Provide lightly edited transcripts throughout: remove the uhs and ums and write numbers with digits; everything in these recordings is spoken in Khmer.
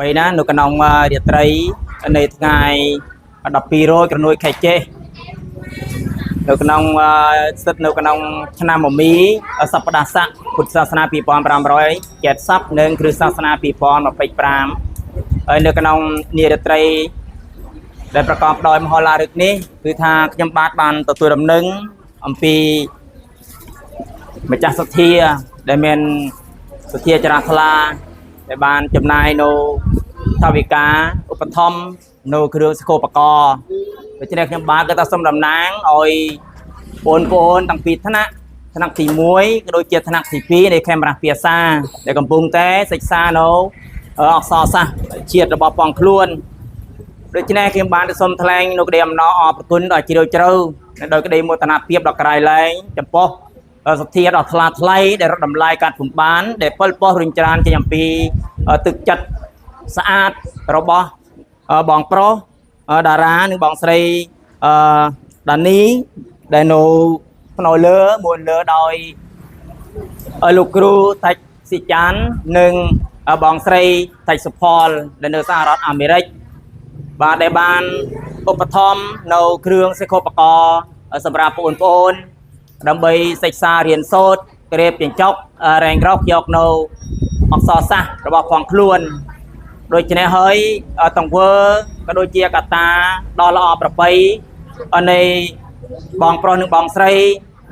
អ្វីណានៅក្នុងរាត្រីនៃថ្ងៃ12រោចក្រនួយខែចេសនៅក្នុងស្ថិតនៅក្នុងឆ្នាំមមីសប្តាហ៍ស័កពុទ្ធសាសនា2570និងគ្រិស្តសាសនា2025ហើយនៅក្នុងនារាត្រីដែលប្រកបដោយមហោឡារឹកនេះគឺថាខ្ញុំបាទបានទទួលដំណឹងអំពីម្ចាស់សទ្ធាដែលមានសទ្ធាចរាថ្លាដែលបានចំណាយនៅថវិកាឧបត្ថម្ភនៅគ្រឿងសកោបករណ៍ដូច្នេះខ្ញុំបាទក៏ថាសូមតំណាងឲ្យបងប្អូនទាំងពីរថ្នាក់ថ្នាក់ទី1ក៏ដូចជាថ្នាក់ទី2នៃខេមរៈភាសាដែលកំពុងតែសិក្សានៅអក្សរសាស្ត្រជាតិរបស់ផងខ្លួនដូច្នេះខ្ញុំបានសូមថ្លែងនៅក្តីអំណរអរព្រគុណដ៏ជ្រាលជ្រៅនិងដោយក្តីមោទនភាពដ៏ក្រៃលែងចំពោះសទ្ធាដ៏ថ្លាថ្លៃដែលរត់តម្លៃកាត់ពុំបានដែលពិលពោះរុញច្រានចេញអំពីទឹកចិត្តស្អាតរបស់បងប្រុសតារានិងបងស្រីអឺដានីដែលនៅផ្នែកលើមួយលើដោយលោកគ្រូតាច់ស៊ីចាន់និងបងស្រីតាច់សុផលដែលនៅសហរដ្ឋអាមេរិកបាទដែលបានឧបត្ថម្ភនៅគ្រឿងសិក្ខាបករណ៍សម្រាប់បងប្អូនដើម្បីសិក្សារៀនសូត្រក្រេបជញ្ចុករែងរកយកនៅអក្សរសាស្ត្ររបស់ផងខ្លួនដូច្នេះហើយទង្វើក៏ដូចជាកត្តាដ៏ល្អប្រពៃនៃបងប្រុសនិងបងស្រី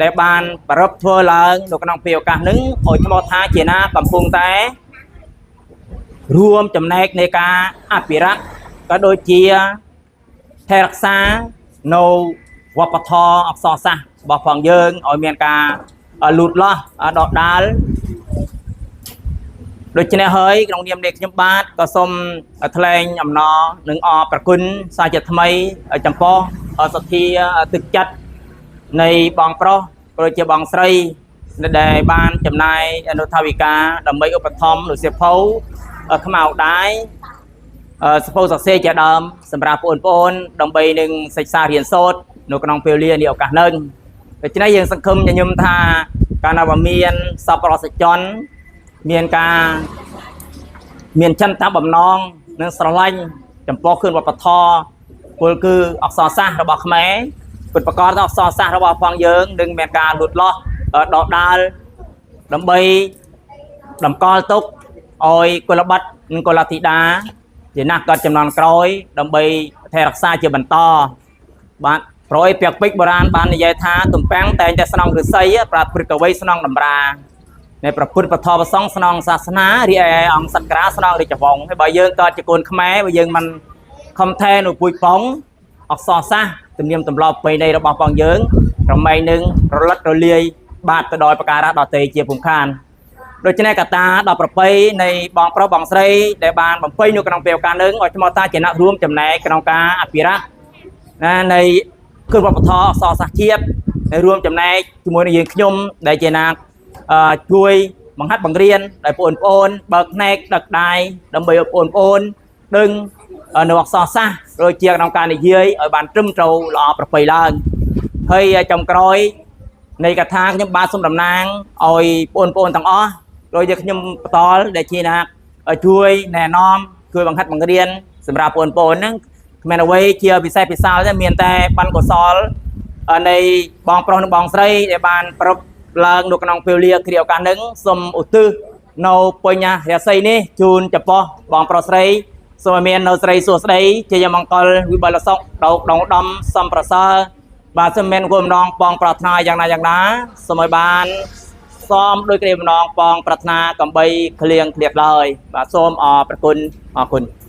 ដែលបានប្រពធ្វើឡើងនៅក្នុងពេលឱកាសនេះឲ្យឈ្មោះថាជាណាកំពុងតែរួមចំណែកនៃការអភិរក្សក៏ដូចជាថែរក្សានៅវប្បធម៌អក្សរសាស្ត្ររបស់ផងយើងឲ្យមានការលូតលាស់ដកដាលដូច្នេះហើយក្នុងនាមនេះខ្ញុំបាទក៏សូមថ្លែងអំណរនិងអរព្រគុណសាជាថ្មីចំពោះសទ្ធាទឹកចិត្តនៃបងប្រុសក៏ដូចជាបងស្រីដែលបានចំណាយអនុថាវិការដើម្បីឧបត្ថម្ភនៅសៀវភៅខ្មៅដៃសភៅសរសេរជាដើមសម្រាប់បងប្អូនដើម្បីនឹងសិក្សារៀនសូត្រនៅក្នុងពេលវេលានេះឱកាសនឹងដូច្នេះយើងសង្ឃឹមញញឹមថាកាលណាបើមានសប្បុរសជនមានការមានចិន្តាបំណងនិងស្រឡាញ់ចំពោះគ្រឿងវប្បធម៌ពលគឺអក្សរសាស្ត្ររបស់ខ្មែរពិតប្រាកដអក្សរសាស្ត្ររបស់ផងយើងនឹងមានការលូតលាស់ដកដាលដើម្បីតម្កល់ទុកឲ្យកុលបុត្រនិងកុលធីតាជាណាស់គាត់ចំនួនក្រោយដើម្បីថែរក្សាជាបន្តបាទប្រយពាក្យពេចន៍បុរាណបាននិយាយថាទំពាំងតែងតែស្នងឫស្សីប្រាព្រឹកវីស្នងតម្រានៃព្រះពុទ្ធពធប្រសង្ឃស្នងសាសនារីឯអង្គសក្រាស្នងរាជវង្សហើយបើយើងកើតជាកូនខ្មែរបើយើងមិនខំថែនៅពូជពងអក្សរសាស្ត្រទំនៀមទម្លាប់ប្រពៃណីរបស់បងយើងរមែងនឹងរលត់រលាយបាទទៅដោយប្រការៈដទៃជាពុំខានដូច្នេះកត្តាដ៏ប្រពៃនៃបងប្រុសបងស្រីដែលបានបំពេញនៅក្នុងពេលឱកាសនឹងឲ្យឈ្មោះតាជាអ្នករួមចំណែកក្នុងការអភិរក្សណានៃគ្រឿងវប្បធម៌អក្សរសាស្ត្រជាតិដែលរួមចំណែកជាមួយនឹងយើងខ្ញុំដែលជាអ្នកជួយបង្ហាត់បង្រៀនដល់បងប្អូនបើកភ្នែកដឹកដៃដើម្បីឲ្យបងប្អូនដឹងនៅអក្សរសាស្ត្រដូចជាក្នុងការនិយាយឲ្យបានត្រឹមត្រូវល្អប្រពៃឡើងហើយចុងក្រោយនៃកថាខ្ញុំបាទសូមតំណាងឲ្យបងប្អូនទាំងអស់ដោយជាខ្ញុំបន្តដែលជាអ្នកជួយណែនាំជួយបង្ហាត់បង្រៀនសម្រាប់បងប្អូនហ្នឹងគ្មានអ្វីជាពិសេសពិសាលទេមានតែបានកុសលនៃបងប្រុសនិងបងស្រីដែលបានប្រពឡើងនៅក្នុងពេលវេលាគ្រាឱកាសហ្នឹងសូមឧទ្ទិសនៅបុញ្ញរាសីនេះជូនចំពោះបងប្រុសស្រីសូមឲ្យមាននៅស្រីសួស្តីជ័យមង្គលវិបុលសុខដោកដងដំសំប្រសើរបាទសូមមានគោលបំណងបងប្រាថ្នាយ៉ាងណាយ៉ាងណាសូមឲ្យបានសមដោយក្តីបំណងបងប្រាថ្នាកំបីគ្លៀងគ្លៀបឡើយបាទសូមអរព្រគុណអរគុណ។